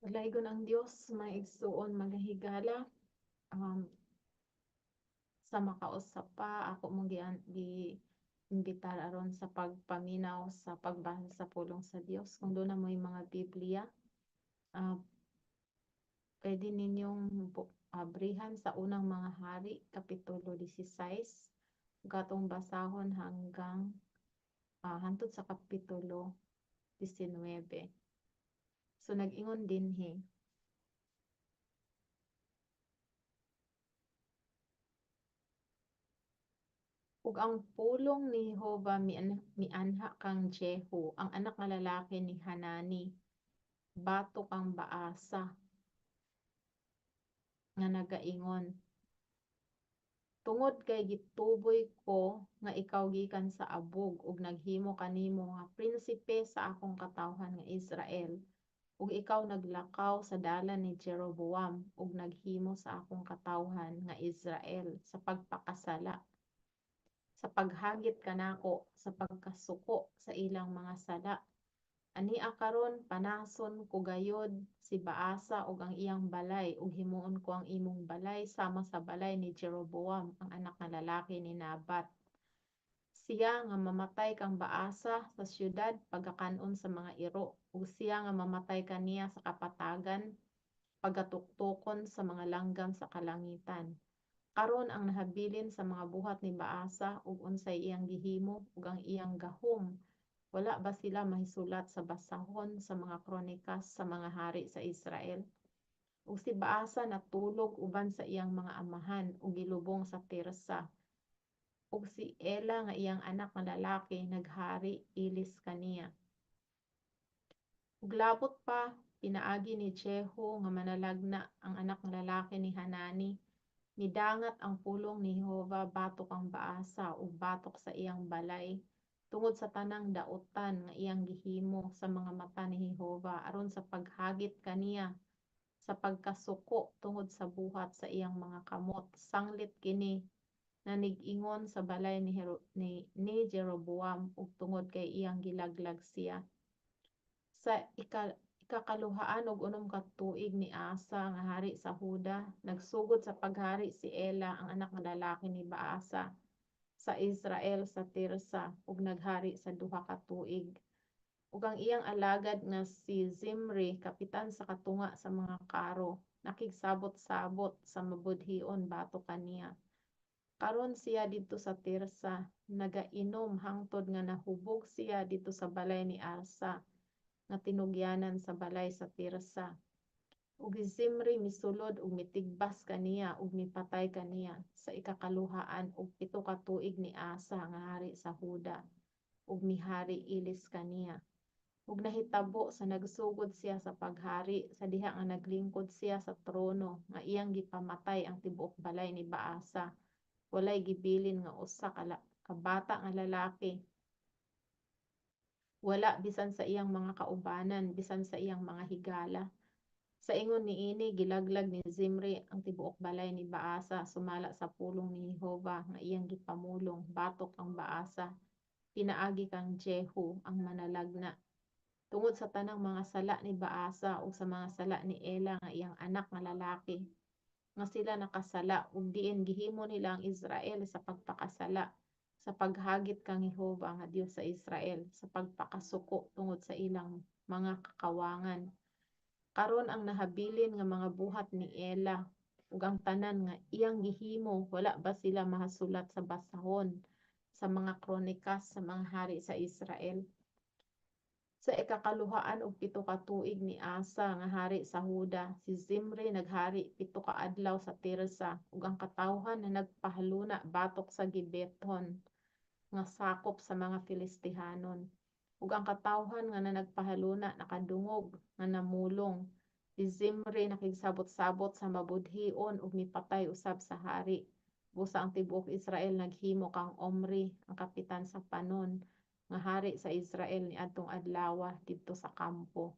Dalaygon ang Dios, mga igsuon, mga higala. Sa makausap pa ako mong gi imbitar aron sa pagpaminaw sa pagbasa sa pulong sa Dios. Kung duna moy mga Biblia, pwede ninyong abrihan sa Unang Mga Hari, Kapitulo 16, ug atong basahon hanggang hantod sa Kapitulo 19. So nag-ingon dinhi, "Ug ang pulong ni Jehova mianha kang Jehu, ang anak nga lalaki ni Hanani, batok kang Baasa, nga nagaingon, Tungod kay gituboy ko nga ikaw gikan sa abog ug naghimo kanimo nga prinsipe sa akong katawhan nga Israel, ug ikaw naglakaw sa dalan ni Jeroboam ug naghimo sa akong katawhan nga Israel sa pagpakasala, sa paghagit kanako sa pagkasuko sa ilang mga sala. Ania karon panason ko gayod si Baasa ug ang iyang balay, ug himuon ko ang imong balay sama sa balay ni Jeroboam, ang anak nga lalaki ni Nabat. Siya nga mamatay kang Baasa sa syudad pagakan-on sa mga iro, ug siya nga mamatay kaniya sa kapatagan pagatuktukon sa mga langgam sa kalangitan. Karon ang nahabilin sa mga buhat ni Baasa ug unsay iyang gihimo ug ang iyang gahom, wala ba sila mahisulat sa basahon sa mga kronikas sa mga hari sa Israel? Ug si Baasa natulog uban sa iyang mga amahan ug gilubong sa Tirsa. Ug si Ela nga iyang anak nga lalaki naghari ilis kaniya. Ug labot pa pinaagi ni Jehu nga manalagna, ang anak nga lalaki ni Hanani, midangat ang pulong ni Jehova batok ang Baasa ug batok sa iyang balay tungod sa tanang dautan nga iyang gihimo sa mga mata ni Jehova aron sa paghagit kaniya sa pagkasuko tungod sa buhat sa iyang mga kamot, sanglit kini nanig-ingon sa balay ni Jeroboam ug tungod kay iyang gilaglag siya. Sa ikakaluhaan og 6 ka tuig ni Asa nga hari sa Huda, nagsugod sa paghari si Ela, ang anak nga lalaki ni Baasa, sa Israel sa Tirsa, ug naghari sa 2 ka tuig. Ug ang iyang alagad nga si Zimri, kapitan sa katunga sa mga karo, nakigsabot-sabot sa mabudhion batok kaniya. Karon siya didto sa Tirsa, nagainom hangtod nga nahubog siya didto sa balay ni Arsa, nga tinugyanan sa balay sa Tirsa. Ug si Zimri misulod ug mitigbas kaniya ug mipatay kaniya sa ikakaluhaan og 7 ka tuig ni Asa nga hari sa Huda, ug mihari ilis kaniya. Ug nahitabo sa nagsugod siya sa paghari, sa diha nga naglingkod siya sa trono, nga iyang gipamatay ang tibuok balay ni Baasa. Walay gibilin nga usa ka bata nga lalaki. Wala bisan sa iyang mga kaubanan, bisan sa iyang mga higala. Sa ingon niini, gilaglag ni Zimri ang tibuok balay ni Baasa sumala sa pulong ni Jehova nga iyang gipamulong batok ang Baasa pinaagi kang Jehu ang manalagna. Tungod sa tanang mga sala ni Baasa ug sa mga sala ni Ela nga iyang anak nga lalaki, nga sila nakasala ug diin gihimo nila ang Israel sa pagpakasala, sa paghagit kang Jehova nga Dios sa Israel sa pagpakasuko tungod sa ilang mga kakawangan. Karon ang nahabilin nga mga buhat ni Ela ug ang tanan nga iyang gihimo, wala ba sila mahasulat sa basahon sa mga kronikas sa mga hari sa Israel? Sa ikakaluhaan og 7 ka tuig ni Asa nga hari sa Huda, si Zimri naghari 7 ka adlaw sa Tirsa, ug ang katawhan na nagpahaluna batok sa Gibbethon nga sakop sa mga Filistihanon. Ug ang katawhan nga nagpahaluna nakadungog nga namulong. Si Zimri nakigsabot-sabot sa mabudhion ug mipatay usab sa hari. Busa ang tibuok Israel naghimo kang Omri, ang kapitan sa panon, nga hari sa Israel niadtong adlawa didto sa kampo.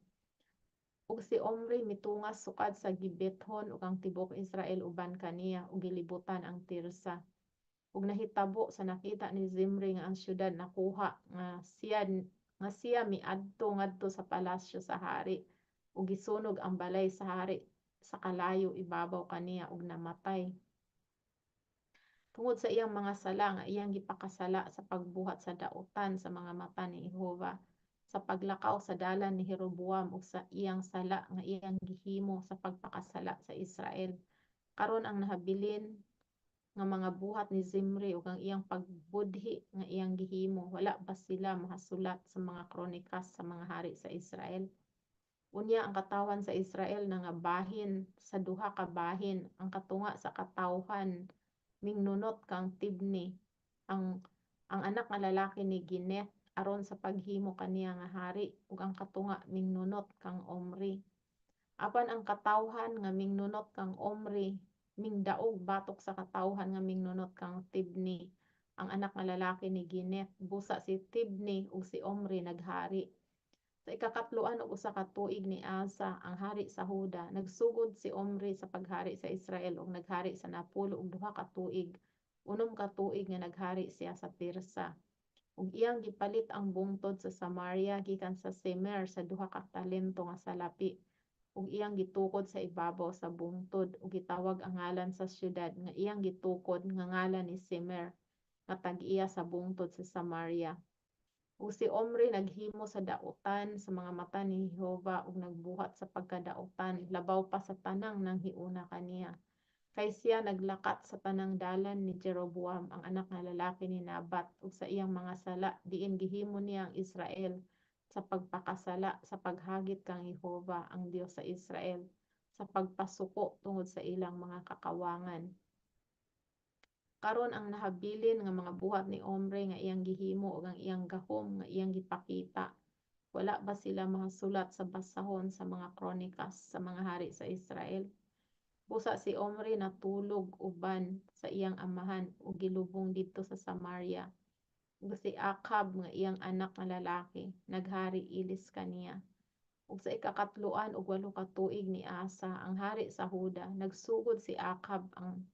Ug si Omri mitungas sukad sa Gibbethon ug ang tibuok Israel uban kaniya, ug gilibutan ang Tirsa. Ug nahitabo sa nakita ni Zimri nga ang syudad nakuha, nga siya miadto ngadto sa palasyo sa hari. Ug gisunog ang balay sa hari sa kalayo ibabaw kaniya ug namatay. Tungod sa iyang mga sala nga iyang gipakasala sa pagbuhat sa dautan sa mga mata ni Jehova, sa paglakaw sa dalan ni Jeroboam ug sa iyang sala nga iyang gihimo sa pagpakasala sa Israel. Karon ang nahabilin nga mga buhat ni Zimri ug ang iyang pagbudhi nga iyang gihimo, wala ba sila mahasulat sa mga kronikas sa mga hari sa Israel? Unya ang katawhan sa Israel nangabahin sa duha ka bahin. Ang katunga sa katawhan mingnunot kang Tibni, ang anak nga lalaki ni Gineth, aron sa paghimo kaniya nga hari, ug ang katunga mingnunot kang Omri. Apan ang katawhan nga mingnunot kang Omri mingdaog batok sa katawhan nga mingnunot kang Tibni, ang anak nga lalaki ni Gineth. Busa si Tibni ug si Omri naghari. Sa ikakatloan og usa ka tuig ni Asa, ang hari sa Huda, nagsugod si Omri sa paghari sa Israel ug naghari sa 42 ka tuig. 6 ka tuig nga naghari siya sa Tirsa. Ug iyang gipalit ang bungtod sa Samaria gikan sa Semer sa 2 ka talento nga salapi, ug iyang gitukod sa ibabaw sa bungtod, ug gitawag ang ngalan sa syudad nga iyang gitukod nga ngalan ni Semer, nga tag-iya sa bungtod sa Samaria. Ug si Omri naghimo sa dautan sa mga mata ni Jehova ug nagbuhat sa pagkadautan labaw pa sa tanang nanghiuna kaniya. Kay siya naglakat sa tanang dalan ni Jeroboam, ang anak nga lalaki ni Nabat, ug sa iyang mga sala diin gihimo niya ang Israel sa pagpakasala sa paghagit kang Jehova, ang Dios sa Israel, sa pagpasuko tungod sa ilang mga kakawangan. Karon ang nahabilin nga mga buhat ni Omri nga iyang gihimo ug ang iyang gahom nga iyang gipakita, wala ba sila mahasulat sa basahon sa mga kronikas sa mga hari sa Israel? Busa si Omri natulog uban sa iyang amahan ug gilubong didto sa Samaria. Ug si Akab nga iyang anak nga lalaki naghari ilis kaniya. Ug sa ikakatloan og 8 ka tuig ni Asa, ang hari sa Huda, nagsugod si Akab, ang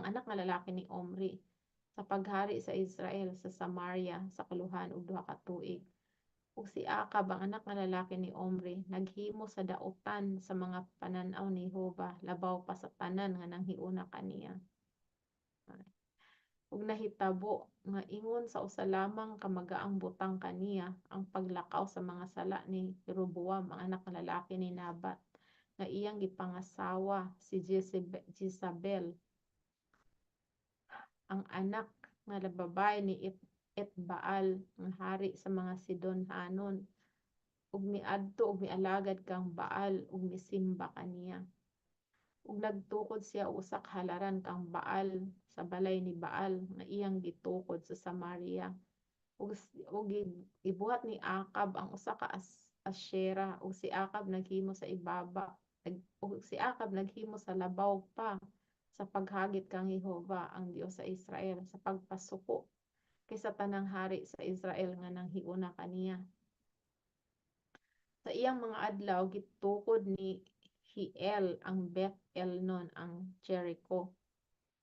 anak nga lalaki ni Omri, sa paghari sa Israel sa Samaria sa 92 ka tuig. Ug si Akab, ang anak nga lalaki ni Omri, naghimo sa dautan sa mga panan-aw ni Jehova labaw pa sa tanan nga nanghiuna kaniya. Ug nahitabo nga ingon sa usa lamang ka magaang butang kaniya ang paglakaw sa mga sala ni Jeroboam, ang anak nga lalaki ni Nabat, nga iyang gipangasawa si Jezebel, ang anak nga babaye ni Etbaal, nga hari sa mga Sidonhanon, ug miadto ug mialagad kang Baal ug misimba kaniya. Ug nagtukod siya og usa ka halaran kang Baal sa balay ni Baal nga iyang gitukod sa Samaria. Ug gibuhat ni Akab ang usa ka Ashera, ug si Akab naghimo sa ibaba ug si Akab naghimo sa labaw pa sa paghagit kang Jehova, ang Dios sa Israel, sa pagpasuko kaysa tanang hari sa Israel nga nanghiuna kaniya. Sa iyang mga adlaw gitukod ni Hiel ang Beth Elnon ang Jericho.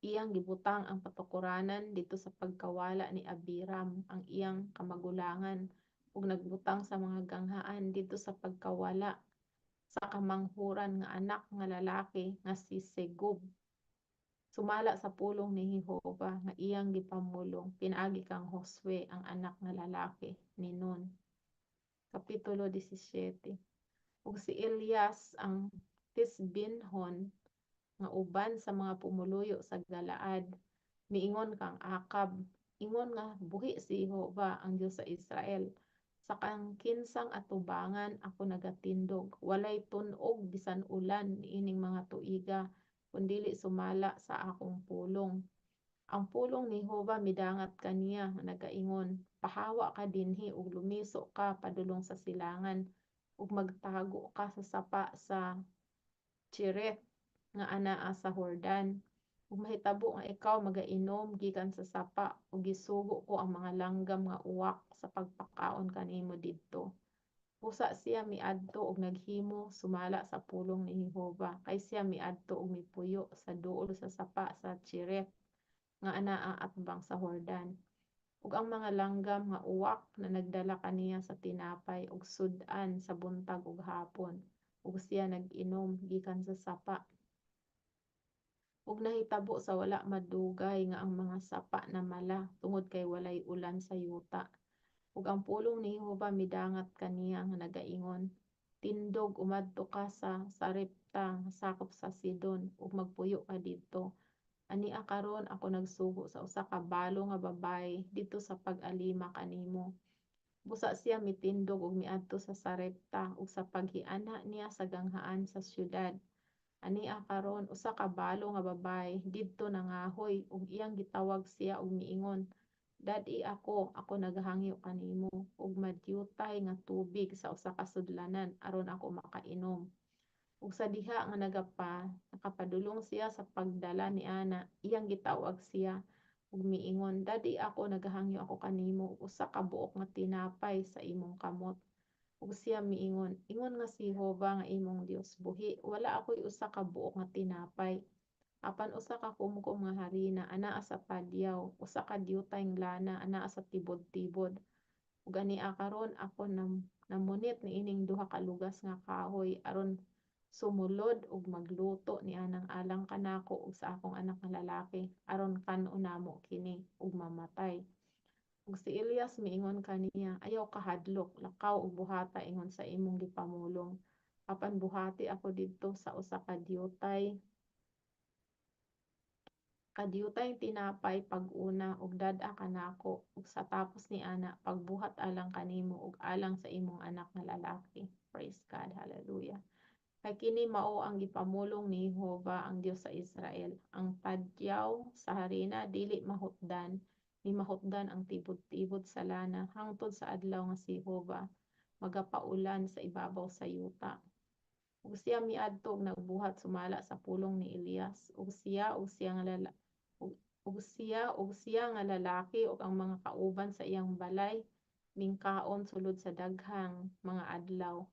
Iyang gibutang ang patukuranan didto sa pagkawala ni Abiram, ang iyang kamagulangan, ug nagbutang sa mga ganghaan didto sa pagkawala sa kamanghuran nga anak nga lalaki nga si Segub, sumala sa pulong ni Jehova nga iyang gipamulong pinaagi kang Josue, ang anak nga lalaki ni Nun. Kapitulo 17. Ug si Elias ang Tisbinhon, nga uban sa mga pumuluyo sa Galaad, miingon kang Akab, "Ingon nga buhi si Jehova, ang Dios sa Israel, sa kang kinsang atubangan ako nagatindog, walay tun-og bisan ulan niining mga tuiga kun dili sumala sa akong pulong." Ang pulong ni Jehova midangat kaniya nga nagaingon, "Pahawa ka dinhi ug lumiso ka padulong sa silangan ug magtago ka sa sapa sa Cherith nga anaa sa Jordan. Ug mahitabo nga ikaw magainom gikan sa sapa, ug gisugo ko ang mga langgam nga uwak sa pagpakaon kanimo didto." Busa siya miadto og naghimo sumala sa pulong ni Jehova, kay siya miadto og mipuyo sa duol sa sapa sa Cherith nga anaa atbang sa Jordan. Ug ang mga langgam nga uwak na nagdala kaniya sa tinapay ug sud-an sa buntag ug hapon, ug siya nag-inom gikan sa sapa. Ug nahitabo sa wala madugay nga ang mga sapa namala tungod kay walay ulan sa yuta. Ug ang pulong ni Jehova midangat kaniya nga nagaingon, Tindog ug moadto ka sa Sarepta nga sakop sa Sidon ug magpuyo ka didto. Ania karon ako nagsugo sa usa ka balo nga babaye didto sa pag-alima kanimo. Busa siya mitindog ug miadto sa Sarepta, ug sa paghianha niya sa ganghaan sa syudad, ania karon usa ka balo nga babaye didto nangahoy, ug iyang gitawag siya ug miingon, Dad-i ako, ako nagahangyo kanimo og madyutay nga tubig sa usa ka sudlanan aron ako makainom. Ug sa diha nga nakapadulong siya sa pagdala niana, iyang gitawag siya ug miingon, Dad-i ako, nagahangyo ako kanimo og usa ka buok nga tinapay sa imong kamot. Ug siya miingon, Ingon nga si Jehova nga imong Dios buhi, wala akoy usa ka buok nga tinapay, apan usa ka kumkum nga harina anaa sa padyaw, usa ka dyutay nga lana anaa sa tibod-tibod. Ug ania karon ako namunit niining duha ka lugas nga kahoy aron sumulod ug magluto nianang alang kanako ug sa akong anak nga lalaki, aron kan-on namo kini ug mamatay. Ug si Elias miingon kaniya, Ayaw kahadlok, lakaw ug buhata ingon sa imong gipamulong. Apan buhati ako didto sa usa ka dyutay tinapay pag-una ug dad-a kanako, ug sa tapos niana pagbuhat alang kanimo ug alang sa imong anak nga lalaki. Praise God, hallelujah. Kay kini mao ang gipamulong ni Jehova ang Dios sa Israel: Ang tadyaw sa harina dili mahutdan, ni mahutdan ang tibod-tibod sa lana hangtod sa adlaw nga si Jehova magapaulan sa ibabaw sa yuta. Ug siya miadto ug nagbuhat sumala sa pulong ni Elias, ug siya nga lalaki ug ang mga kauban sa iyang balay mingkaon sulod sa daghang mga adlaw.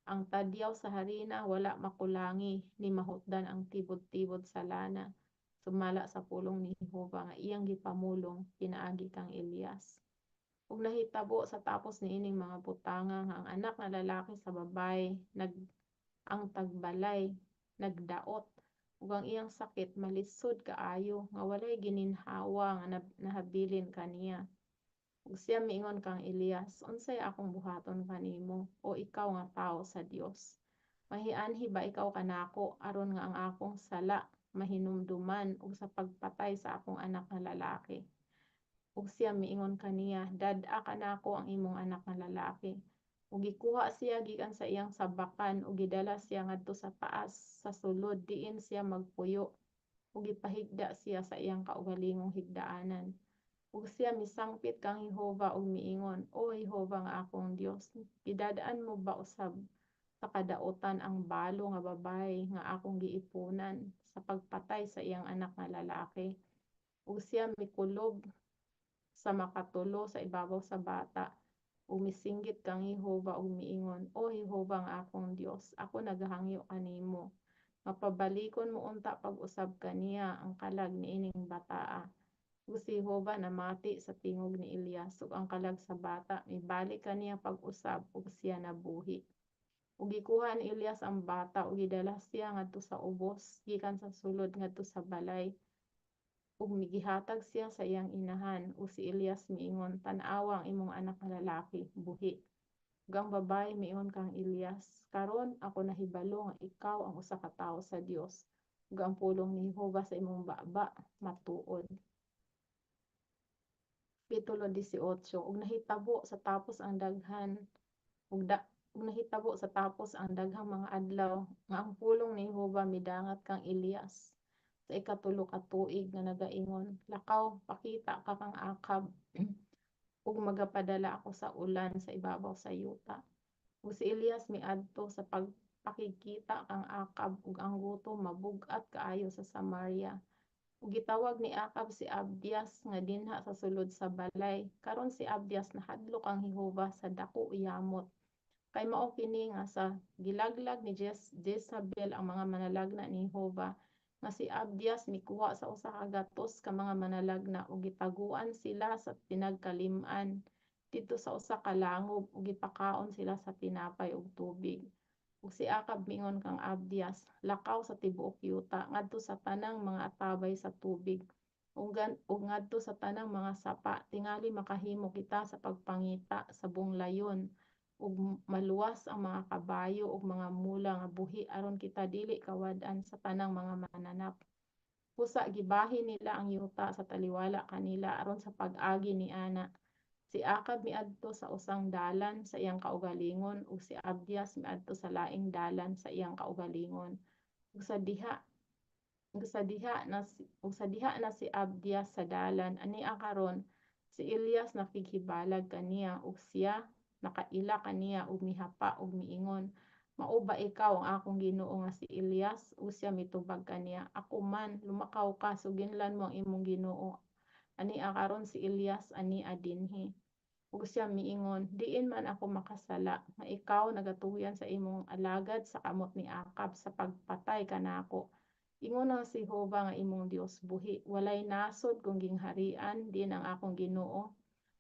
Ang tadyaw sa harina wala makulangi, ni mahutdan ang tibod-tibod sa lana, sumala sa pulong ni Jehova nga iyang gipamulong pinaagi kang Elias. Ug nahitabo sa tapos niining mga butanga nga ang anak nga lalaki sa babaye ang tagbalay nagdaot, ug ang iyang sakit malisod kaayo nga walay gininhawa nga nahabilin kaniya. Ug siya miingon kang Elias, Unsay akong buhaton kanimo, o ikaw nga tawo sa Dios? Mahianhi ba ikaw kanako aron nga ang akong sala mahinumduman ug sa pagpatay sa akong anak nga lalaki? Ug siya miingon kaniya, Dad-a kanako ang imong anak nga lalaki. Ug gikuha siya gikan sa iyang sabakan ug gidala siya ngadto sa taas sa sulod diin siya magpuyo, ug gipahigda siya sa iyang kaugalingong higdaanan. Ug siya misangpit kang Jehova ug miingon, O Jehova nga akong Dios, gidad-an mo ba usab sa kadautan ang balo nga babaye nga akong giipunan sa pagpatay sa iyang anak nga lalaki? Ug siya mikulob sa makatulo sa ibabaw sa bata, ug misinggit kang Jehova ug miingon, O Jehova nga akong Dios, ako nagahangyo kanimo, nga pabalikon mo unta pag-usab kaniya ang kalag niining bataa. Ug si Jehova namati sa tingog ni Elias, ug ang kalag sa bata mibalik kaniya pag-usab, ug siya nabuhi. Ug gikuha ni Elias ang bata ug gidala siya ngadto sa ubos gikan sa sulod ngadto sa balay, ug gihatag siya sa iyang inahan. Ug si Elias miingon, Tan-awa, ang imong anak nga lalaki buhi. Ug ang babaye miingon kang Elias, Karon ako nahibalo nga ikaw ang usa ka tawo sa Dios, ug ang pulong ni Jehova sa imong baba matuod. Kapitulo 18. Ug nahitabo sa tapos ang daghang mga adlaw nga ang pulong ni Jehova midangat kang Elias sa ikatulo ka tuig nga nagaingon, Lakaw, pakita ka kang Akab, ug magapadala ako sa ulan sa ibabaw sa yuta. Ug si Elias miadto sa pagpakigkita kang Akab, ug ang gutom mabug-at kaayo sa Samaria. Ug gitawag ni Akab si Abdias nga dinha sa sulod sa balay. Karon si Abdias nahadlok kang Jehova sa dako yamot. Kay mao kini nga sa gilaglag ni Jezabel ang mga manalagna ni Jehova, Nga si Abdias mikuha sa 100 ka mga manalagna ug gitaguan sila sa tinagkalim-an didto sa usa ka langob ug gipakaon sila sa tinapay ug tubig. Ug si Acab miingon kang Abdias, "Lakaw sa tibuok yuta ngadto sa tanang mga atabay sa tubig ug ngadto sa tanang mga sapa, tingali makahimo kita sa pagpangita sa bunglayon ug maluwas ang mga kabayo ug mga mula nga buhi aron kita dili kawad-an sa tanang mga mananap." Busa gibahin nila ang yuta sa taliwala kanila aron sa pag-agi niana. Si Acab miadto sa usang dalan sa iyang kaugalingon ug si Abdias miadto sa laing dalan sa iyang kaugalingon. Ug sa diha na si Abdias sa dalan, ania karon si Elias nakighibalag kaniya ug siya nakaila kaniya ug mihapa ug miingon, "Mao ba ikaw ang akong ginoo nga si Elias?" Ug siya mitubag kaniya, "Ako man, lumakaw ka, suginlan mo ang imong ginoo, ania karon si Elias ania dinhi." Ug siya miingon, "Diin man ako makasala nga ikaw nagatugyan sa imong alagad sa kamot ni Acab sa pagpatay kanako? Ingon ang si Jehova nga imong Dios buhi, walay nasod kung gingharian diin ang akong Ginoo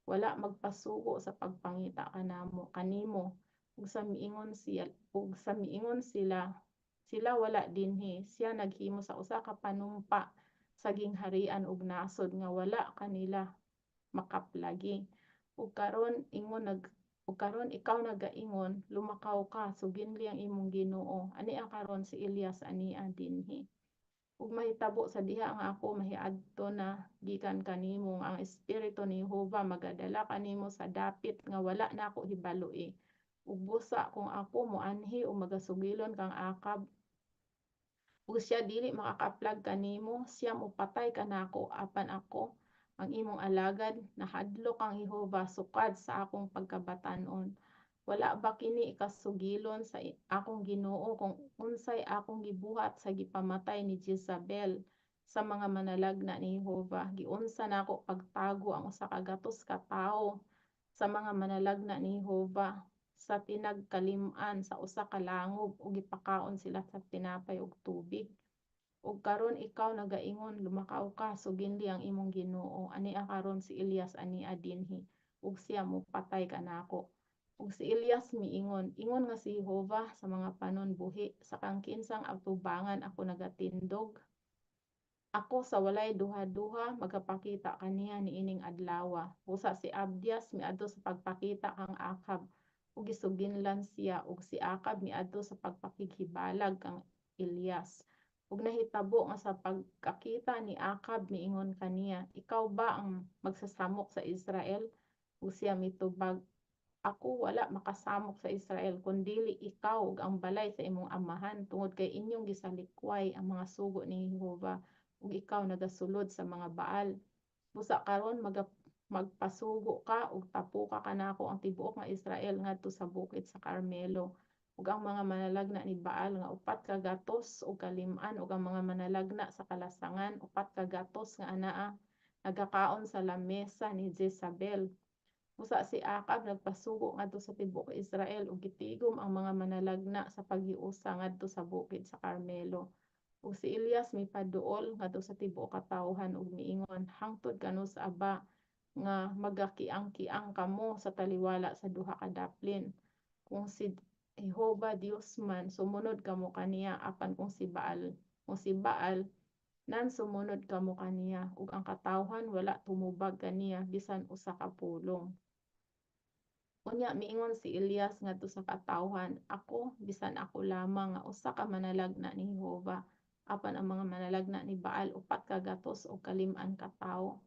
wala magpasugo sa pagpangita kanimo. Ug sa miingon sila, 'Sila wala dinhi,' siya naghimo sa usa ka panumpa sa gingharian ug nasod nga wala kanila makaplagi. Ug karon ikaw nagaingon, 'Lumakaw ka, suginli ang imong ginoo.' Ania karon si Elias ania dinhi. Ug mahitabo sa diha nga ako mahiadto na gikan kanimo nga ang espiritu ni Jehova magadala kanimo sa dapit nga wala nako hibaloi. Ug busa kung ako moanhi ug magasugilon kang Acab ug siya dili makakaplag kanimo, siya mopatay kanako. Apan ako, ang imong alagad, nahadlok kang Jehova sukad sa akong pagkabatan-on. Wala ba kini ikasugilon sa akong Ginoo kung unsay akong gibuhat sa gipamatay ni Jezebel sa mga manalagna ni Jehova? Giunsa nako pagtago ang 100 ka tawo sa mga manalagna ni Jehova sa tinagkalim-an sa usa ka langob ug gipakaon sila sa tinapay ug tubig. Ug karon ikaw nagaingon, 'Lumakaw ka, suginli ang imong Ginoo.' Ania karon si Elias ania dinhi ug siya mopatay kanako." Ug si Elias miingon, "Ingon nga si Jehova sa mga panon buhi, sa kang kinsang atubangan ako nagatindog, ako sa walay duha-duha magapakita kaniya niining adlawa." Busa si Abdias miadto sa pagpakita kang Acab ug gisuginlan siya, ug si Acab miadto sa pagpakighibalag kang Elias. Ug nahitabo nga sa pagkakita ni Acab miingon kaniya, "Ikaw ba ang magsasamok sa Israel?" Ug siya mitubag, "Ako wala makasamok sa Israel kun dili ikaw ug ang balay sa imong amahan, tungod kay inyong gisalikway ang mga sugo ni Jehova ug ikaw nagasulod sa mga Baal. Busa karon magpasugo ka ug tapuka kanako ang tibuok nga Israel ngadto sa bukid sa Carmelo, ug ang mga manalagna ni Baal nga 405 ug ang mga manalagna sa kalasangan 400 nga anaa nagakaon sa lamesa ni Jezabel." Busa si Acab nagpasugo ngadto sa tibuok Israel ug gitigom ang mga manalagna sa paghiusa ngadto sa bukid sa Carmelo. Ug si Elias mipaduol ngadto sa tibuok katawhan ug miingon, "Hangtod kanus-a ba nga magakiang-kiang kamo sa taliwala sa duha ka daplin? Kung si Jehova Dios man, sumunod kamo kaniya, apan kung si Baal nan, sumunod kamo kaniya." Ug ang katawhan wala tumubag kaniya bisan usa ka pulong. Unya miingon si Elias ngadto sa katawhan, "Ako, bisan ako lamang nga usa ka manalagna ni Jehova, apan ang mga manalagna ni Baal 405 ka tawo.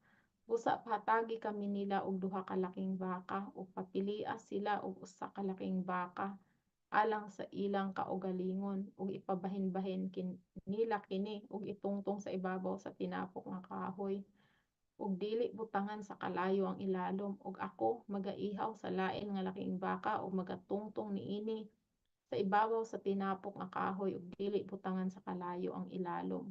Busa pahatagi kami nila og duha ka laking baka ug papilia sila og usa ka laking baka alang sa ilang kaugalingon ug ipabahin-bahin nila kini ug itungtong sa ibabaw sa tinapok nga kahoy ug dili butangan sa kalayo ang ilalom, ug ako magaihaw sa lain nga laking baka ug magatungtong niini sa ibabaw sa tinapok nga kahoy ug dili butangan sa kalayo ang ilalom.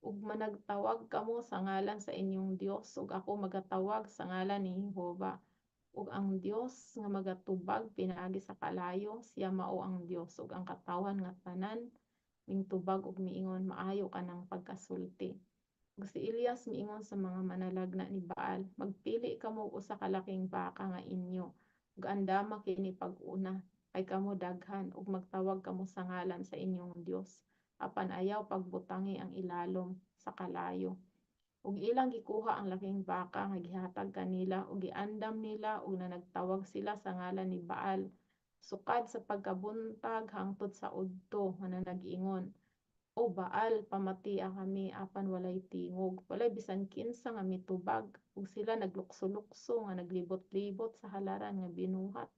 Ug managtawag kamo sa ngalan sa inyong dios ug ako magatawag sa ngalan ni Jehova, ug ang Dios nga magatubag pinaagi sa kalayo, siya mao ang Dios." Ug ang katawhan nga tanan Mingtubag og miingon, "Maayo kanang pagkasulti." Ug si Elias miingon sa mga manalagna ni Baal, "Magpili kamo og usa ka laking baka nga inyo, ug andama kini pag-una, kay kamo daghan, ug magtawag kamo sa ngalan sa inyong dios, apan ayaw pagbutangi ang ilalom sa kalayo." Ug ilang gikuha ang laking baka nga gihatag kanila, ug giandam nila, ug nanagtawag sila sa ngalan ni Baal sukad sa pagkabuntag hangtod sa udto, nga nanagingon, "O Baal, pamatia kami," apan walay tingog, walay bisan kinsa nga mitubag. Ug sila naglukso-lukso nga naglibot-libot sa halaran nga binuhat.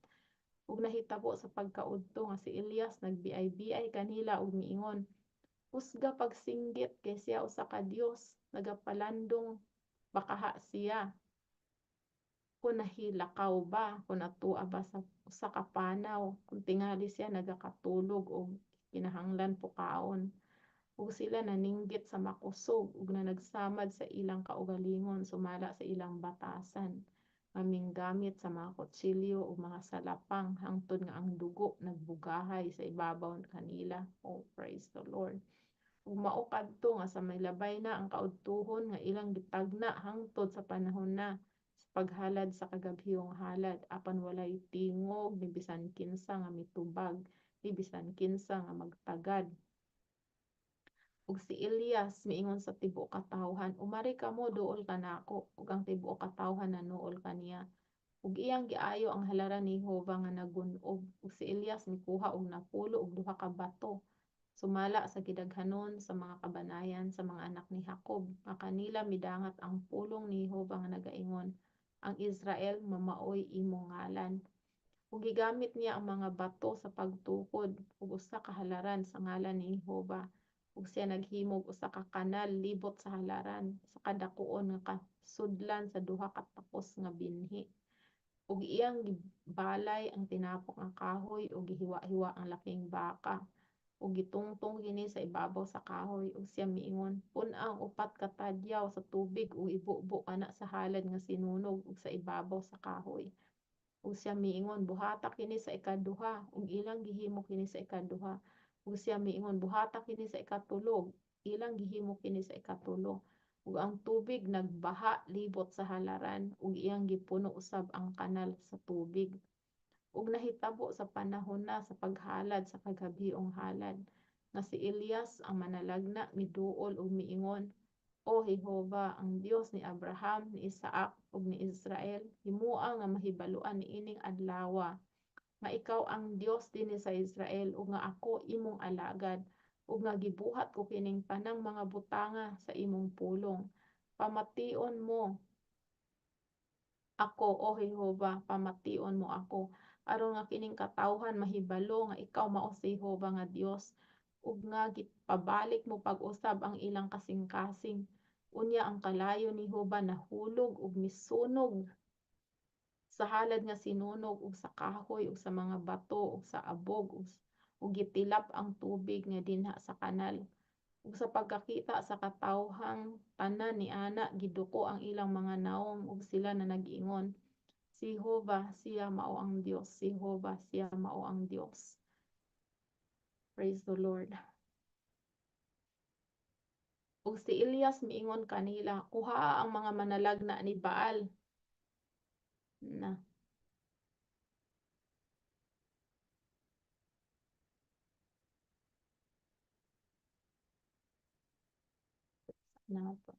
Ug nahitabo sa pagkaudto nga si Elias nagbiay-biay kanila ug miingon, "Husga pagsinggit, kay siya usa ka dios, nagapalandong bakaha siya. Kun nahilakaw ba, kun atua ba sa usa ka panaw, kun tingali siya nagakatulog og kinahanglan pukaon." Ug sila naninggit sa makusog ug nanagsamad sa ilang kaugalingon sumala sa ilang batasan, nga minggamit sa mga kutsilyo ug mga salapang hangtod nga ang dugo nagbugahay sa ibabaw kanila. Oh, praise the Lord. Ug mao kadto nga sa milabay na ang kaudtuhon nga ilang gitagna hangtod sa panahon na sa paghalad sa kagabhiyong halad, apan walay tingog ni bisan kinsa nga mitubag, ni bisan kinsa nga magtagad. Ug si Elias miingon sa tibuok katawhan, "Umari kamo duol kanako." Ug ang tibuok katawhan nanuol kaniya. Ug iyang giayo ang halaran ni Jehova nga nagun-ob. Ug si Elias mikuha og 72 ka bato sumala sa gidaghanon sa mga kabanayan sa mga anak ni Jacob, nga kanila midangat ang pulong ni Jehova nga nagaingon, "Ang Israel mamaoy imong ngalan." Ug gigamit niya ang mga bato sa pagtukod og usa ka halaran sa ngalan ni Jehova. Ug siya naghimog usa ka kanal libot sa halaran sa kadakuon nga kasudlan sa duha ka takos nga binhi. Ug iyang gibalay ang tinapok nga kahoy ug gihiwa-hiwa ang laking baka ug gitungtong kini sa ibabaw sa kahoy. Ug siya miingon, "Pun-a ang upat ka tadyaw sa tubig ug ibubo ana sa halad nga sinunog ug sa ibabaw sa kahoy." Ug siya miingon, "Buhata kini sa ikaduha." Ug ilang gihimo kini sa ikaduha. Ug siya miingon, "Buhata kini sa ikatulo." Ilang gihimo kini sa ikatulo. Ug ang tubig nagbaha libot sa halaran, ug iyang gipuno usab ang kanal sa tubig. Ug nahitabo sa panahon na sa paghalad sa kagabhiong halad, nga si Elias ang manalagna miduol ug miingon, "O Jehova, ang Dios ni Abraham, ni Isaac ug ni Israel, himoa nga mahibaluan niining adlawa nga ikaw ang Dios dinhi sa Israel ug nga ako imong alagad ug nga gibuhat ko kining tanang mga butanga sa imong pulong. Pamation mo ako, O Jehova, pamation mo ako, aron nga kining katawhan mahibalo nga ikaw mao si Jehova nga Dios ug nga gipabalik mo pag-usab ang ilang kasing-kasing." Unya ang kalayo ni Jehova nahulog ug misunog sa halad nga sinunog ug sa kahoy ug sa mga bato ug sa abog, ug gitilap ang tubig nga dinha sa kanal. Ug sa pagkakita sa katawhang tanan niana, giduko ang ilang mga nawong ug sila na nag-ingon, "Si Jehova siya mao ang Dios, si Jehova siya mao ang Dios." Praise the Lord. Ug si Elias miingon kanila, "Kuhaa ang mga manalagna ni Baal." Na. Na po.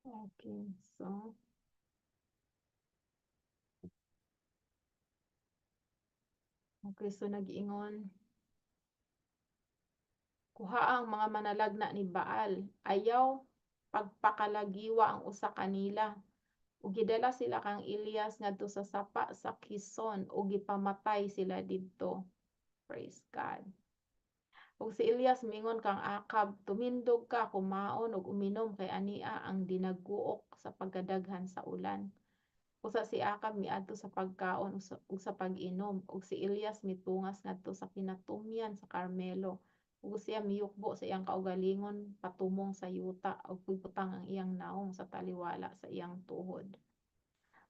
Okay, so okay, so nag-ingon, "Kuha ang mga manalagna ni Baal, ayaw pagpakalagiwa ang usa kanila." Ug gidala sila kang Elias ngadto sa sapa sa Kison ug gipamatay sila didto. Praise God. Ug si Elias miingon kang Akab, "Tumindog ka, kumaon ug uminom kay ania ang dinaguok sa pagkadaghan sa ulan." Usa si Akab miadto sa pagkaon ug sa pag-inom, ug si Elias mitungas ngadto sa kinatumyan sa Carmelo, ug siya miyukbo sa iyang kaugalingon patumong sa yuta ug gibutang ang iyang nawong sa taliwala sa iyang tuhod.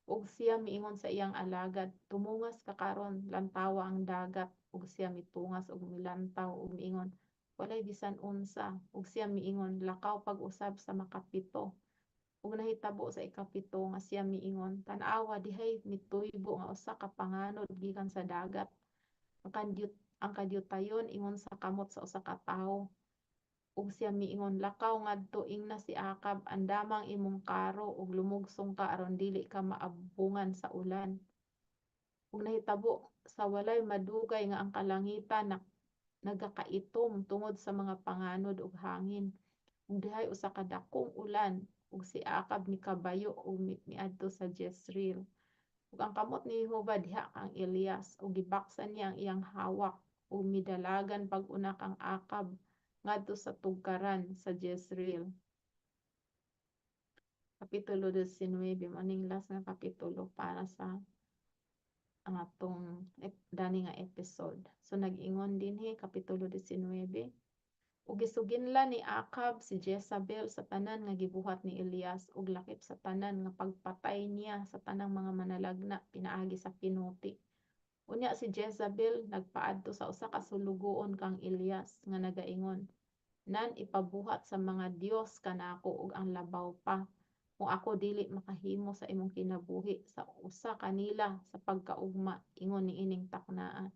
Ug siya miingon sa iyang alagad, "Tumungas ka karon, lantawa ang dagat." Ug siya mitungas ug milantaw ug miingon, "Walay bisan unsa." Ug siya miingon, "Lakaw pag-usab sa makapito." Ug nahitabo sa ikapito nga siya miingon, "Tan-awa, dihay mituybo nga usa ka panganod gikan sa dagat. Ang kadyutayon ingon sa kamot sa usa ka tawo." Ug siya miingon, "Lakaw ngadto, ingna si Akab, andama ang imong karo ug lumugsong ka aron dili ka maabungan sa ulan." Ug nahitabo sa walay madugay nga ang kalangitan nagakaitom tungod sa mga panganod ug hangin, ug dihay usa ka dakong ulan, ug si Akab mikabayo ug miadto sa Jezreel. Ug ang kamot ni Jehova diha kang Elias, ug gibaksan niya ang iyang hawak ug midalagan pag-una kang Akab ngadto sa tugkaran sa Jezreel. Kapitulo 19, mao ning last nga kapitulo para sa ang atong dani nga episode. So nag-ingon dinhi kapitulo 19. Ug gisuginlan ni Akab si Jezebel sa tanan nga gibuhat ni Elias ug lakip sa tanan nga pagpatay niya sa tanang mga manalagna pinaagi sa pinuti. Unya si Jezebel nagpaadto sa usa ka sulugoon kang Elias nga nagaingon, "Nan ipabuhat sa mga Dios kanako ug ang labaw pa kung ako dili makahimo sa imong kinabuhi sa usa kanila sa pagkaugma ingon niining taknaa."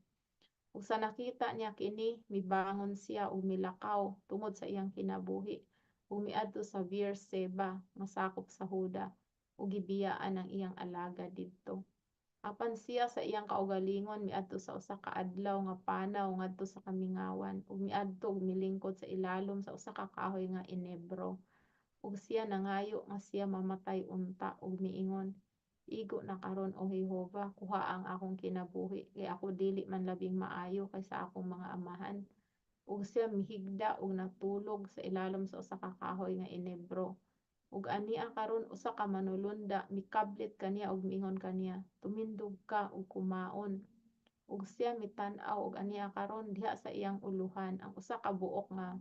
Ug sa nakita niya kini, mibangon siya ug milakaw tungod sa iyang kinabuhi ug miadto sa Beersheba nga sakop sa Huda ug gibiyaan ang iyang alagad didto. Apan siya sa iyang kaugalingon miadto sa usa ka adlaw nga panaw ngadto sa kamingawan ug miadto ug milingkod sa ilalom sa usa ka kahoy nga enebro. Ug siya nangayo nga siya mamatay unta ug miingon, "Igo na karon, O Jehova, kuhaa ang akong kinabuhi, kay ako dili man labing maayo kaysa akong mga amahan." Ug siya mihigda ug natulog sa ilalom sa usa ka kahoy nga enebro. Ug ania karon usa ka manulunda mikablit kaniya ug miingon kaniya, "Tumindog ka ug kumaon." Ug siya mitan-aw ug ania karon diha sa iyang uluhan ang usa ka buok nga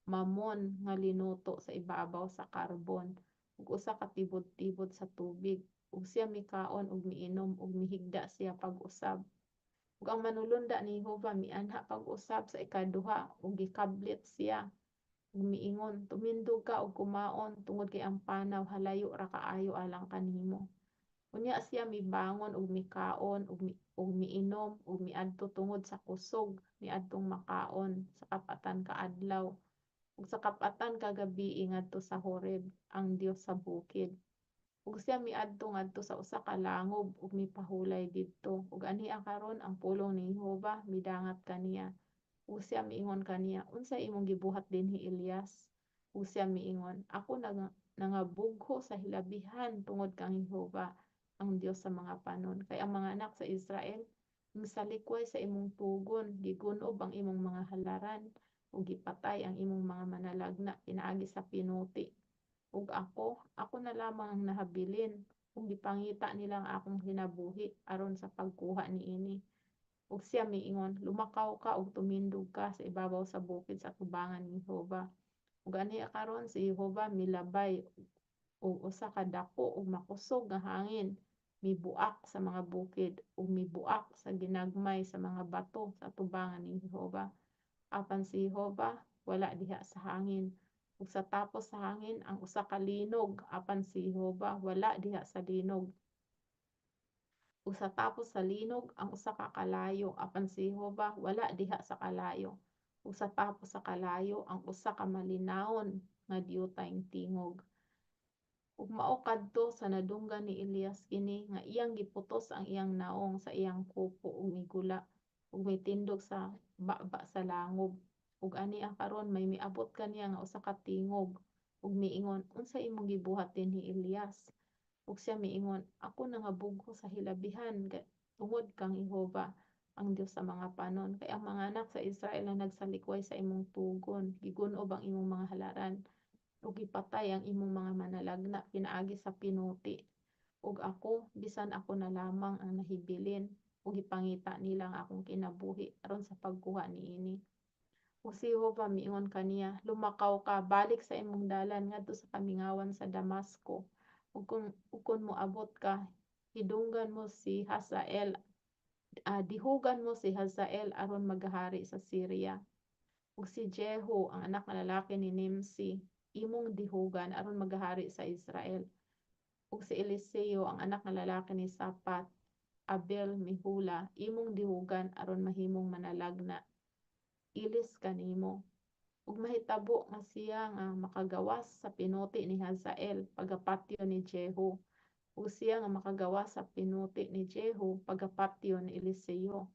mamon nga linuto sa ibabaw sa karbon ug usa ka tibod-tibod sa tubig. Ug siya mikaon ug miinom ug mihigda siya pag-usab. Ug ang manulunda ni Jehova mianha pag-usab sa ikaduha ug gikablit siya ug miingon, "Tumindog ka ug kumaon tungod kay ang panaw halayo ra kaayo alang kanimo." Unya siya mibangon ug mikaon ug miinom ug miadto tungod sa kusog niadtong makaon sa kap-atan ka adlaw ug sa kap-atan ka gabii ngadto sa Horeb, ang Dios sa bukid. Ug siya miadto ngadto sa usa ka langob ug mipahulay didto. Ug ania karon ang pulong ni Jehova midangat kaniya. Ug siya miingon kaniya, "Unsay imong gibuhat dinhi, Elias?" Ug siya miingon, "Ako nangabugho sa hilabihan tungod kang Jehova, ang Dios sa mga panon. Kay ang mga anak sa Israel misalikway sa imong tugon, gigunob ang imong mga halaran ug gipatay ang imong mga manalagna pinaagi sa pinuti. Ug ako na lamang ang nahabilin, ug gipangita nila ang akong kinabuhi aron sa pagkuha niini." Ug siya miingon, "Lumakaw ka ug tumindog ka sa ibabaw sa bukid sa atubangan ni Jehova." Ug ania karon si Jehova milabay og usa ka dako ug makusog nga hangin mibuak sa mga bukid ug mibuak sa ginagmay sa mga bato sa atubangan ni Jehova. Apan si Jehova wala diha sa hangin. Ug sa tapos sa hangin ang usa ka linog, apan si Jehova wala diha sa linog. Ug sa tapos sa linog ang usa ka kalayo, apan si Jehova wala diha sa kalayo. Ug sa tapos sa kalayo ang usa ka malinawon nga diyutayng tingog. Ug mao kadto sa nadunggan ni Elias kini nga iyang giputos ang iyang naong sa iyang kupo ug migula ug mitindog sa baba sa langob. Ug ania karon may miabot kaniya nga usa ka tingog ug miingon, "Unsay imong gibuhat dinhi, Elias?" Ug siya miingon, "Ako nangabugho sa hilabihan tungod kang Jehova, Ang Dios sa mga panon. Kay ang mga anak sa Israel na nagsalikway sa imong tugon, gigunob ang imong mga halaran, ug gipatay ang imong mga manalagna pinaagi sa pinuti. Ug ako, bisan ako na lamang ang nahibilin, ug gipangita nila ang akong kinabuhi aron sa pagkuha niini." Ug si Jehova miingon kaniya, "Lumakaw ka, balik sa imong dalan ngadto sa kamingawan sa Damasco. Ug kon moabot ka, hidunggan mo si Hazael, dihugan mo si Hazael aron maghari sa Syria. Ug si Jehu, ang anak nga lalaki ni Nimsi, imong dihugan aron maghari sa Israel. Ug si Eliseo, ang anak nga lalaki ni Sapat, Abel Mihula, imong dihugan aron mahimong manalagna ilis kanimo. Ug mahitabo nga siya nga makagawas sa pinuti ni Hazael pagapatyo ni Jehu, ug siya nga makagawas sa pinuti ni Jehu pagapatyo ni Eliseo.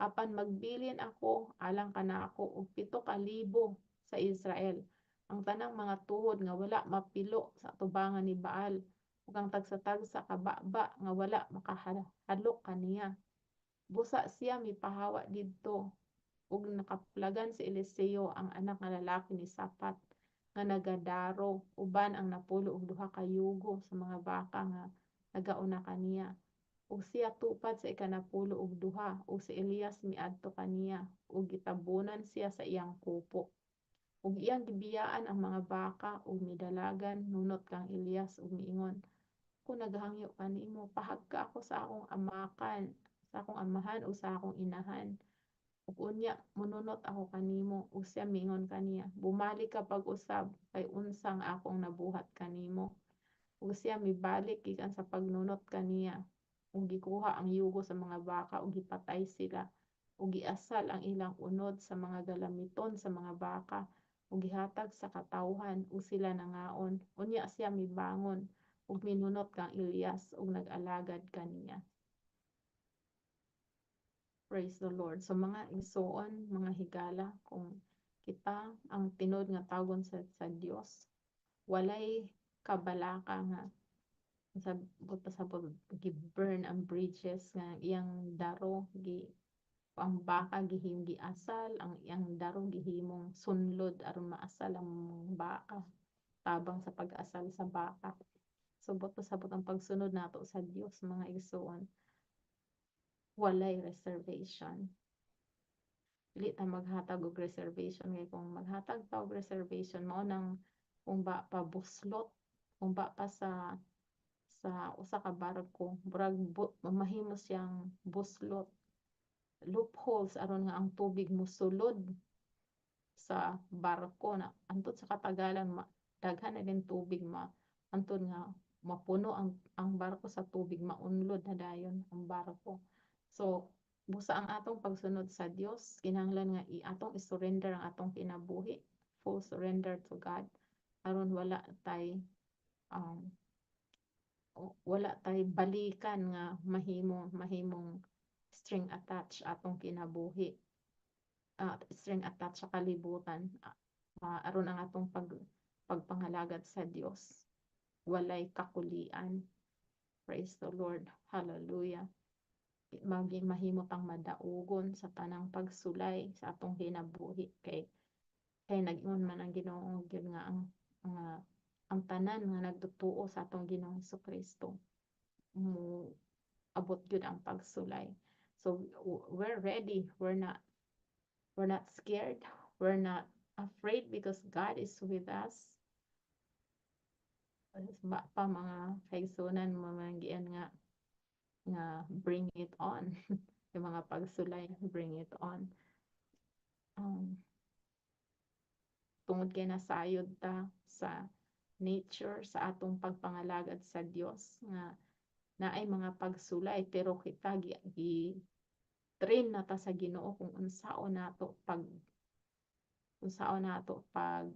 Apan magbilin ako alang kanako og 7,000 sa Israel, ang tanang mga tuhod nga wala mapilo sa atubangan ni Baal ug ang tagsa-tagsa ka baba nga wala makahalok kaniya." Busa siya mipahawa didto, ug nakaplagan si Eliseo, ang anak nga lalaki ni Sapat, nga nagadaro uban ang 92 ka yugo sa mga baka nga nagauna kaniya. Ug siya tupad sa ika-92, ug si Elias miadto kaniya ug gitabunan siya sa iyang kupo. Ug iyang gibiyaan ang mga baka ug midalagan nunot kang Elias ug miingon, "Ako nagahangyo kanimo, pahagka ako sa akong amakan, sa akong amahan ug sa akong inahan. Ug unya monunot ako kanimo." Ug siya miingon kaniya, "Bumalik ka pag-usab, kay unsa ang akong nabuhat kanimo?" Ug siya mibalik gikan sa pagnunot kaniya ug gikuha ang yugo sa mga baka ug gipatay sila ug giasal ang ilang unod sa mga galamiton sa mga baka ug gihatag sa katawhan, ug sila nangaon. Unya siya mibangon ug minunot kang Elias ug nag-alagad kaniya. Praise the Lord. So mga igsuon, mga higala, kung kita ang tinuod nga tawgon sa Dios, walay kabalaka nga sa pasabot gi-burn ang bridges nga iyang daro gi ang baka gihim giasal ang iyang daro, gihimong sunlod aron maasal ang baka, tabang sa pag-asal sa baka. So buot pasabot, ang pagsunod nato sa Dios, mga igsuon, walay reservation. Dili ta maghatag og reservation, kay kung maghatag ta og reservation, mao nang kung ba pa buslot, kung ba pa sa usa ka barko, murag mahimo siyang buslot, loopholes, aron nga ang tubig mosulod sa barko na antud sa katagalan ma, daghan na din tubig, ma antud nga mapuno ang barko sa tubig, maunlod na dayon ang barko. So busa ang atong pagsunod sa Dios, kinahanglan nga atong i-surrender ang atong kinabuhi, full surrender to God, aron wala tay balikan nga mahimong string attach atong kinabuhi, string attach sa kalibutan, aron ang atong pagpangalagad sa Dios walay kakulian. Praise the Lord. Hallelujah. Maging mahimo tang madaugon sa tanang pagsulay sa atong kinabuhi, kay nag-ingon man ang Ginoo gyud nga ang tanan nga nagtutuo sa atong Ginoong Kristo mo abot gyud ang pagsulay. So we're ready. We're not scared. We're not afraid because God is with us. Ba pa mga kaigsunan, mga gian nga bring it on. Yung mga pagsulay, bring it on. Tungod kay nasayod ta sa nature sa atong pagpangalagad sa Dios nga naay mga pagsulay, pero kita gi train na ta sa Ginoo kung unsaon nato pag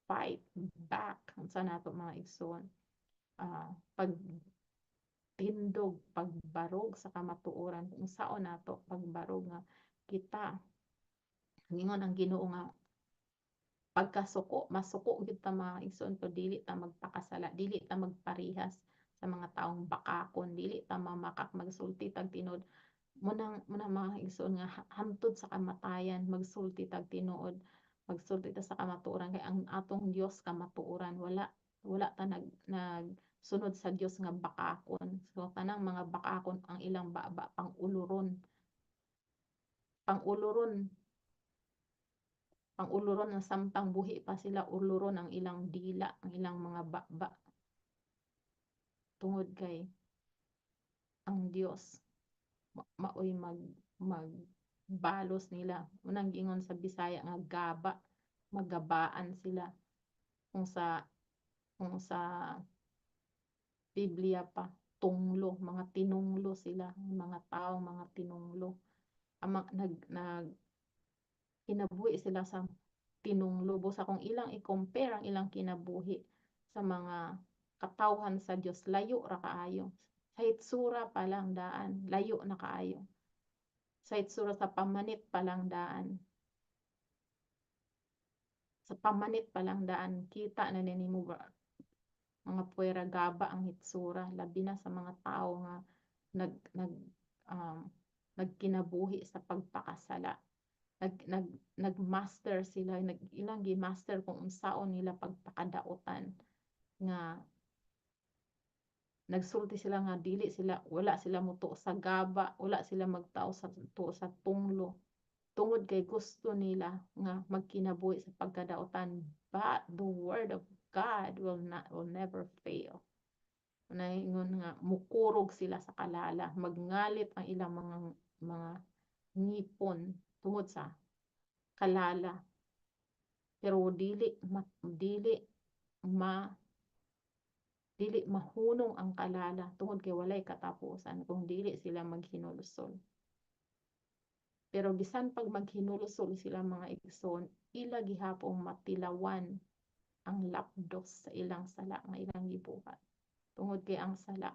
fight back, unsa nato, mga igsoon, pag tindog, pagbarog sa kamatuoran, kung unsaon nato pagbarog nga kita ingon ang Ginoo nga pagkasuko, masuko gyud ta, mga igsoon, pero dili ta magpakasala, dili ta magparihas sa mga taong bakakon, dili ta mamakak, magsulti tag tinuod. Mao na, mga igsoon, nga hantod sa kamatayan magsulti tag tinuod, magsulti ta sa kamatuoran, kay ang atong Dios kamatuoran. Wala ta nagsunod sa Dios nga bakakon. So tanang mga bakakon, ang ilang baba pang-uluron, pang-uluron, pang-uluron ang samtang buhi pa sila, uluron ang ilang dila, ang ilang mga baba, tungod kay ang Dios maoy magbalos nila. Unang giingon sa Bisaya nga gaba, magabaan sila. Kung sa Biblia pa, tunglo, mga tinunglo sila, mga tao, mga tinunglo. Ang mga, nag nag kinabuhi sila sa tinunglo. Busa kung ilang i-compare ang ilang kinabuhi sa mga katawhan sa Dios, layo ra kaayo. Sa hitsura pa lang daan, layo na kaayo. Sa hitsura, sa pamanit pa lang daan. Sa pamanit pa lang daan, kita na nimo ba, mga puwera gaba ang hitsura, labi na sa mga tao nga nag nag um, nagkinabuhi sa pagpakasala. Nag nag nagmaster sila, ilang gi-master kung unsaon nila pagpakadautan, nga nagsulti sila nga dili sila, wala sila motuo sa gaba, wala sila magtao sa tuo sa tunglo, tungod kay gusto nila nga magkinabuhi sa pagkadautan. But the word of God will not will never fail. Naingon nga mukurog sila sa kalala, magngalit ang ilang mga ngipon tungod sa kalala, pero dili mahunong ang kalala tungod kay walay katapusan kung dili sila maghinulsol. Pero bisan pag maghinulsol sila, mga igsoon, ila gihapong matilawan ang lapdos sa ilang sala nga ilang gibuhat. Tungod kay ang sala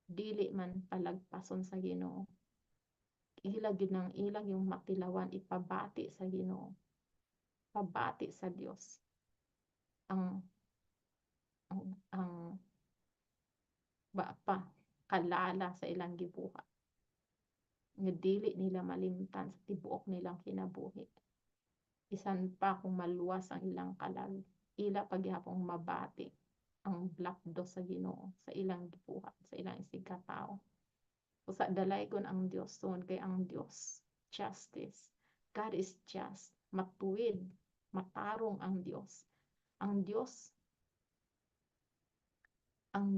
dili man palagpason sa Ginoo. Ila gyud nang ilang yung matilawan, ipabati sa Ginoo. Pabati sa Dios ang ba pa kalala sa ilang gibuhat nga dili nila malimtan sa tibuok nilang kinabuhi. Bisan pa kung maluwas ang ilang kalag, ila paghihapong mabati ang lapdos sa Ginoo sa ilang gibuhat, sa ilang isigkatawo. Usa dalaygon ang Dios tungod kay ang Dios justice. God is just, matuwid, matarong ang Dios. Ang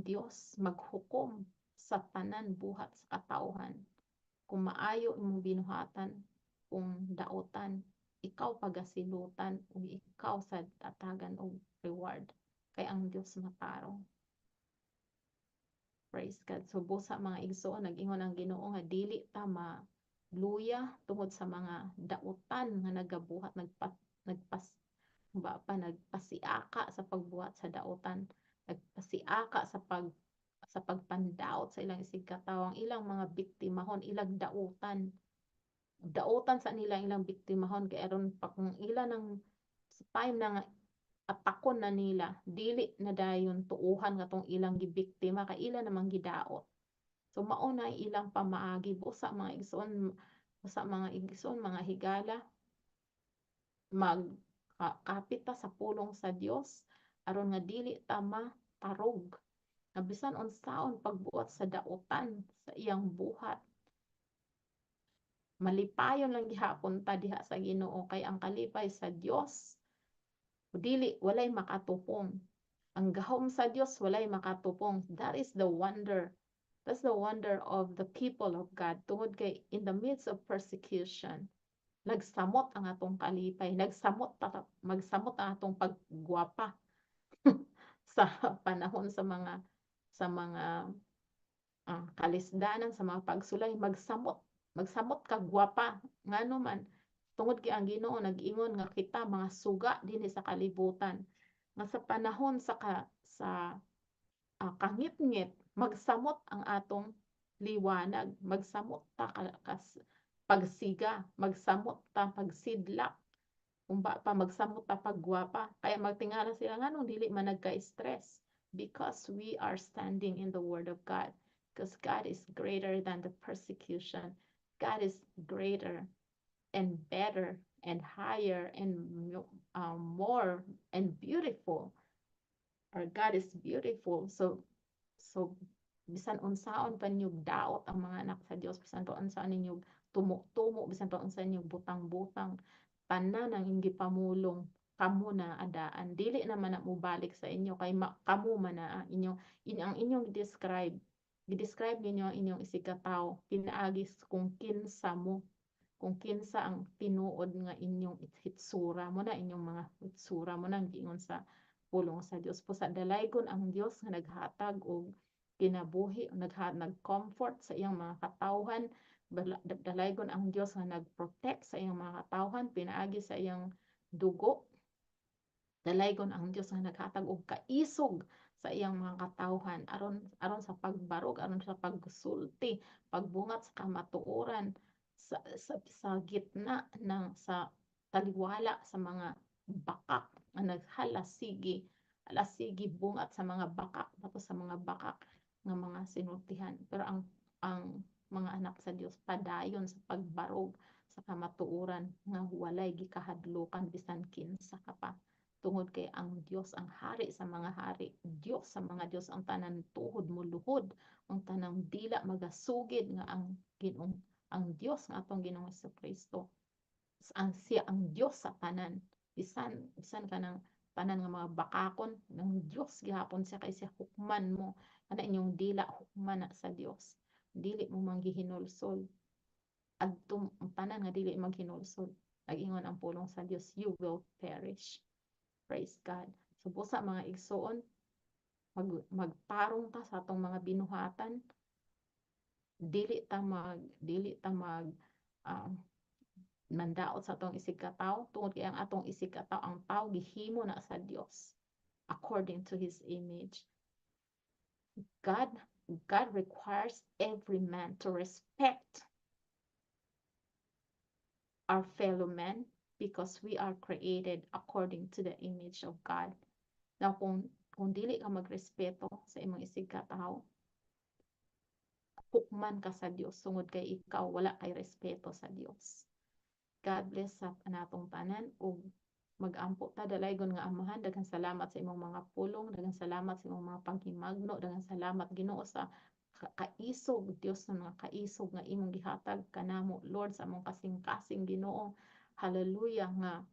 Dios maghukom sa tanan buhat sa katawhan. Kung maayo imong binuhatan, kung dautan, ikaw pagasilutan ug ikaw sa tatagan og reward, kay ang Dios matarong. Praise God. So busa, mga igsoon, nag-ingon ang Ginoo nga dili ta maluya tungod sa mga dautan nga nagabuhat, nagpas ba pa nagpasiaka sa pagbuhat sa dautan, nagpasiaka sa pagpandaot sa ilang isigkatawo. Ang ilang mga biktimahon, ilang dautan, dautan sa nila ilang biktimahon, kay aron pa kung ila nang sa time na nga atakon na nila, dili na dayon tuuhan katong ilang gibiktima kay ila namang gidaot. So mao na ilang pamaagi. Busa, mga igsoon, busa, mga igsoon, mga higala, mag kapit ta sa pulong sa Dios aron nga dili ta matarog nga bisan unsaon pagbuhat sa dautan sa iyang buhat, malipayon lang gihapon ta diha sa Ginoo, kay ang kalipay sa Dios dili, walay makatupong. Ang gahom sa Dios, walay makatupong. That is the wonder. That's the wonder of the people of God, tungod kay in the midst of persecution, nagsamot ang atong kalipay, nagsamot ta, magsamot ang atong paggwapa sa panahon sa mga kalisdanan, sa mga pagsulay, magsamot ka gwapa. Ngano man? Tungod kay ang Ginoo nag-ingon nga kita mga suga dinhi sa kalibutan, nga sa panahon sa kangitngit, magsamot ang atong liwanag, magsamot ta kas pagsiga, magsamot ta pagsidlak, kung ba pa magsamot ta paggwapa. Kaya magtingala sila, nganong dili man nagka-stress? Because we are standing in the word of God, because God is greater than the persecution. God is greater and better and higher and more and beautiful. Our God is beautiful. So bisan unsaon pa ninyo daot ang mga anak sa Dios, bisan pa unsaon ninyo tumo-tumo, bisan pa unsa ninyo butang-butang, tanan ang inyong gipamulong, kamo na adaan. Dili naman na mobalik sa inyo kay kamo man na ang inyo ang inyong describe, gi-describe ninyo ang inyong isigkatawo pinaagi kung kinsa mo, kung kinsa ang tinuod nga inyong hitsura mo na inyong mga hitsura mo nang giingon sa pulong sa Dios. Busa dalaygon ang Dios nga naghatag og kinabuhi, nag-comfort sa iyang mga katawhan. Dalaygon ang Dios nga nag-protect sa iyang mga katawhan pinaagi sa iyang dugo. Dalaygon ang Dios nga naghatag og kaisog sa iyang mga katawhan aron sa pagbarog, aron sa pagsulti, pagbungat sa kamatuoran sa gitna ng sa taliwala sa mga bakak nga naghalasigi halasigi bungat sa mga bakak, bato sa mga bakak nga mga sinultihan. Pero ang mga anak sa Dios padayon sa pagbarog sa kamatuoran nga walay gikahadlukan bisan kinsa ka pa, tungod kay ang Dios ang hari sa mga hari, Dios sa mga Dios. Ang tanan tuhod moluhod, ang tanang dila magasugid nga ang Ginoong, ang Dios nga atong Ginoong Kristo, ang siya ang Dios sa tanan. Bisan kanang tanan nga mga bakakon ng Dios gihapon siya, kay siya hukman mo. Ana inyong dila, hukman na sa Dios. Dili mo manggihinulsol adto ang tanan nga dili maghinulsol. Nag-ingon ang pulong sa Dios, you will perish. Praise God. So busa, mga igsoon, magtarong ta sa atong mga binuhatan. Dili ta mag mandaot sa atong isigkatawo tungod kay ang atong isigkatawo, ang tao, gihimo na sa Dios according to His image. God requires every man to respect our fellow man because we are created according to the image of God. Now, kung dili ka magrespeto sa imong isigkatawo, hukman ka sa Dios tungod kay ikaw wala kay respeto sa Dios. God bless sa natong tanan ug mag-ampo ta. Dalaygon nga Amahan, daghang salamat sa imong mga pulong, daghang salamat sa imong mga panghimagno, daghang salamat, Ginoo, sa kaisog, Dios, ng mga kaisog nga imong gihatag kanamo, Lord, sa among kasing-kasing, Ginoo. Hallelujah, nga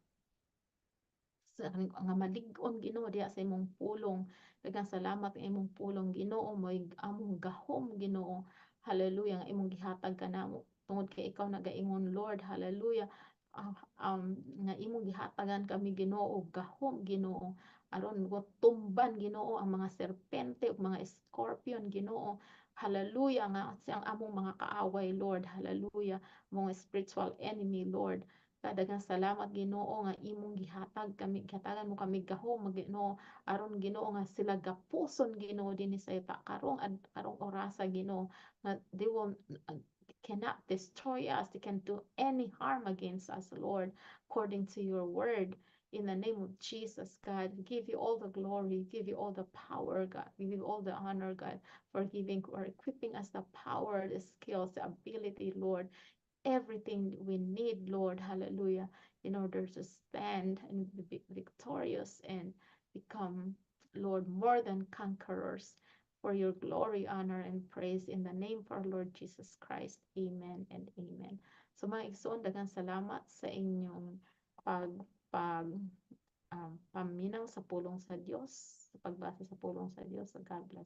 malig-on, Ginoo, diha sa imong pulong. Daghang salamat nga imong pulong, Ginoo, mo'y among gahom, Ginoo. Hallelujah, nga imong gihatag kanamo tungod kay ikaw nagaingon, Lord, hallelujah, nga imong gihatagan kami, Ginoo, gahom, Ginoo, aron tumban, Ginoo, ang mga serpente ug mga scorpion, Ginoo. Hallelujah, nga ang among mga kaaway, Lord, hallelujah, mga spiritual enemy, Lord. Daghang salamat, Ginoo, nga imong gihatag kami, gihatagan mo kami gahom, Ginoo, aron, Ginoo, nga sila gapuson, Ginoo, dinhi sa yuta karong orasa, Ginoo, nga they will cannot destroy us, they can do any harm against us, Lord, according to your word. In the name of Jesus, God, we give you all the glory, give you all the power, God. We give you all the honor, God, for giving or equipping us the power, the skills, the ability, Lord, everything we need, Lord, hallelujah, in order to stand and be victorious and become, Lord, more than conquerors for your glory, honor, and praise in the name of our Lord Jesus Christ. Amen and amen. So mga igsoon, daghang salamat sa inyong pag pag paminaw sa pulong sa Dios, sa pagbasa sa pulong sa Dios. So God bless.